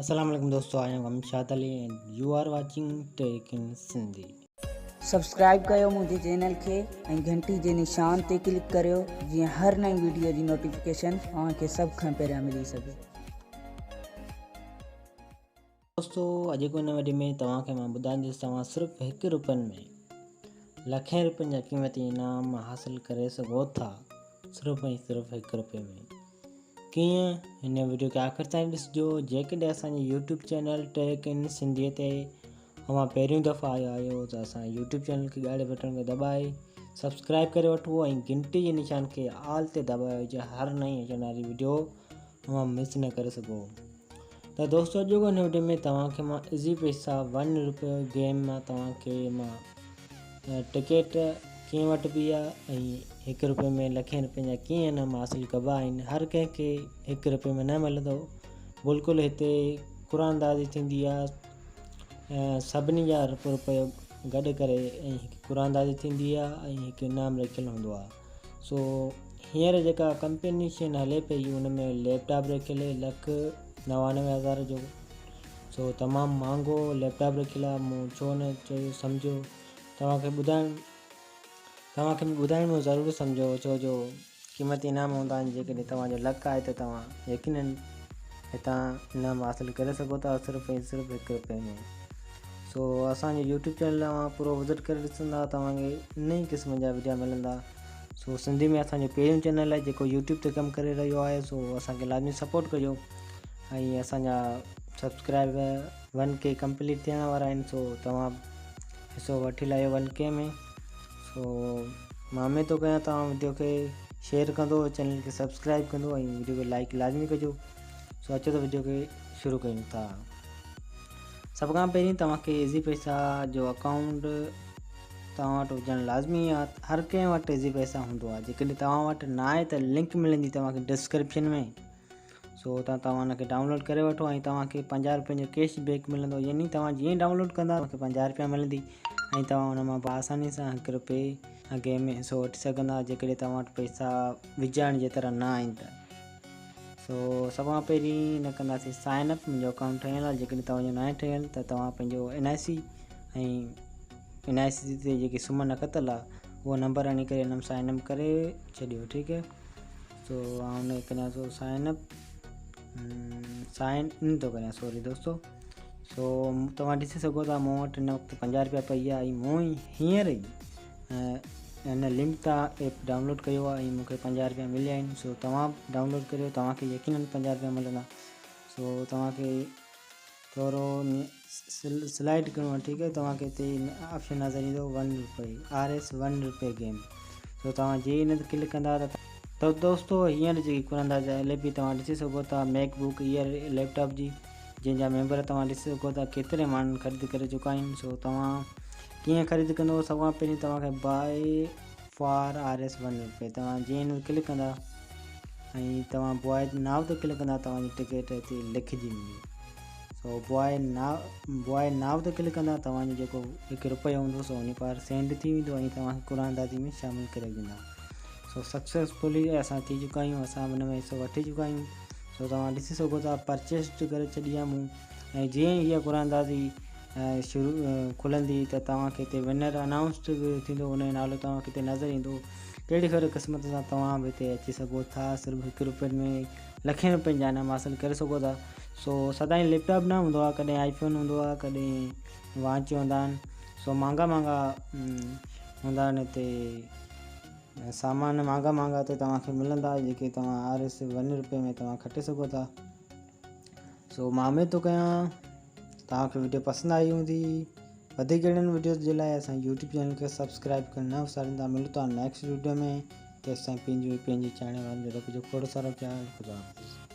السلام عليڪم دوستو I am Amshad Ali and you are watching tech in Sindhi. Subscribe ڪيو منهنجي چينل کي ۽ گهنٽي جي نشان تي ڪلڪ ڪريو جيئن هر نئين وڊيو جي نوٽيفڪيشن اوهان کي سڀ کان پهريان ملي سگهي. دوستو اڄ ڪو هن وڊيو ۾ توهان کي مان ٻڌائيندس توهان صرف هڪ روپين ۾ لکين روپين جا قيمتي انعام حاصل ڪري سگهو ٿا صرف ۽ صرف هڪ روپي ۾ ڪيئن هن وڊيو کي آخر تائين ڏسجو جيڪڏهن اسان جي يوٽيوب چينل ٽيڪ ان سنڌي تي اوهان پهريون دفعو آيا آهيو ته اسان يوٽيوب چينل کي ڳاڙهي بٽڻ کي دٻائي سبسڪرائب ڪري وٺو ۽ گهنٽي جي نشان کي آل تي دٻايو جي هر نئين اچڻ واري وڊيو اوهان مس نه ڪري سگهو ته دوستو اڄوڪو هن وڊيو ۾ توهان کي مان ايزي پيسا 1 روپيو گيم مان توهان کي مان ٽڪيٽ ڪيئن وٺبي آ ۽ هڪ روپئي ۾ لکين روپين جا ڪيئن انعام حاصل ڪبا آهن هر ڪنهن کي هڪ روپئي ۾ نه ملندو بلڪل هتي قرآن اندازي ٿيندي آ سڀني جا روپيو روپيو گڏ ڪري ۽ هڪ قرآن اندازي ٿيندي آ ۽ هڪ انعام رکيل هوندو آ سو هينئر جيڪا ڪمپينيشن هلي پئي ان ۾ ليپ ٽاپ رکيل لک 99 هزار جو سو تمام مهانگو ليپ ٽاپ رکيل آ مون ڇو نه چيو سمجهيو توهان کي ٻڌائڻ توهان کي ٻڌائڻ مون ضروري سمجهيو ڇو جو قيمتي انعام هوندا آهن جيڪڏهن توهان جو لڪ آهي ته توهان يقينن هتان انعام حاصل ڪري سگهو ٿا صرف ۽ صرف هڪ روپئي ۾ سو اسان جو يوٽيوب چينل اوهان پورو وزٽ ڪري ڏسندا توهان کي انهي قسم جا وڊيا ملندا سو سنڌي ۾ اسان جو پهريون چينل آهي جيڪو يوٽيوب تي ڪم ڪري رهيو آهي سو اسان کي لازمي سپورٽ ڪجو ۽ اسان جا سبسڪرائبر ون ڪي ڪمپليٽ ٿيڻ وارا آهن سو توهان حصو وٺي لايو ون ڪي ۾ سو مان اميد ٿو ڪيان توهان وڊيو کي شيئر ڪندو چينل کي سبسڪرائب ڪندو ۽ وڊيو کي لائڪ لازمي ڪجو سو اچو ته وڊيو کي شروع ڪيون ٿا سڀ کان پهرين توهان کي ايزي پئسا جو اڪائونٽ توهان وٽ هجڻ لازمي آهي هر ڪنهن وٽ ايزي پئسا هوندو آهي جيڪڏهن توهان وٽ نه آهي ته لنڪ ملندي توهان کي ڊسڪرپشن ۾ سو اتان توهان ان کي ڊائونلوڊ ڪري وٺو ۽ توهان کي 50 روپين جو ڪيش بيڪ ملندو يعني توهان جيئن ڊائونلوڊ ڪندا توهان کي 50 روپيا ملندي ۽ توهان ان مان بآساني سان هڪ روپئي گيم ۾ حصو وٺي سگهندا جيڪڏهن توهان وٽ پئسا وجهائڻ جيترا نه آهن ته سو سڀ کان پهرين نه ڪنداسين سائن اپ منهنجو اڪائونٽ ٺهيل آهي جيڪڏهن توهان جو ناهي ٺهيل ته توهان پنهنجو N I C ۽ N I C تي جيڪي سم نڪتل آهي اهو نمبر هڻي ڪري ان ۾ سائن اپ ڪري ڇڏيو ٺيڪ آهي سو آئون ان کي ڪريان ٿو سائن اپ سائن ان ٿو ڪريان سوري دوستو سو توهان ڏسي سگهو ٿا مون وٽ هن وقت 50 روپيا پئي آهي ۽ مون هينئر ئي هن لنڪ تان ايپ ڊائونلوڊ ڪيو آهي ۽ مونکي 50 روپيا مليا آهن سو توهان ڊائونلوڊ ڪريو توهان کي يقينن 50 روپيا ملندا سو توهان کي ٿورو سلائيڊ ڪرڻو آهي ٺيڪ آهي توهان کي هتي آپشن نظر ايندو ون روپئي آر ايس ون روپئي گيم سو توهان جي ان تي ڪلڪ ڪندا ته دوستو هينئر جيڪي قرآن انداز هلي پئي توهان ڏسي سگهو ٿا MacBook Air laptop جي جنهن جا ميمبر توهان ڏسي سگهو ٿا ڪيتري ماڻهن خريد ڪري چڪا آهن سو توهان ڪيئن خريد ڪندو سڀ کان پهرين توهان کي باء فار آر ايس ون روپئي توهان جي ان تي ڪلڪ ڪندا ۽ توهان بواء ناو تي ڪلڪ ڪندا توهان جي ٽڪيٽ هتي لکجي ويندي سو بواء ناو تي ڪلڪ ڪندا توهان جو جيڪو هڪ روپيو هوندو سو ان پار سينڊ ٿي ويندو ۽ توهان کي قرآن اندازي ۾ شامل ڪري ويندا سو سڪسيسفلي اسان ٿي چڪا آهيون اسان ان ۾ حصو وٺي چڪا آهيون سو توهان ڏسي سگهو ٿا پرچيس ڪري ڇڏي آهي مون ۽ جيئن ئي هيء قرآن اندازي شروع کلندي ته توهان کي هتي ونر انائونسڊ به ٿيندو ان جو نالو توهان کي هتي نظر ايندو ڪهڙي خير قسمت سان توهان به هتي اچي سگهو ٿا صرف هڪ روپين ۾ لکين روپين جا انعام حاصل ڪري سگهو ٿا سو سدائين ليپ ٽاپ نه هوندو آهي ڪڏهن آئي فون هوندو آهي ڪڏهن واچ هوندا آهن سو مهانگا مهانگا هوندا آهن هتي سامان مهانگا مهانگا هتي توهان کي ملندا جيڪي توهان آر ايس ون روپي ۾ توهان کٽي سگهو ٿا سو مان اميد ٿو ڪيان توهان کي وڊيو پسند آئي هوندي وڌيڪ اهڙن وڊيوز جي لاء اسان يوٽيوب چينل کي سبسڪرائب ڪرڻ نه وساريندا ملون ٿا نيڪسٽ وڊيو ۾ تيستائين پنهنجو پنهنجي چاهڻ وارن جو رکجو کوڙ سارو خيال خدا حافظ.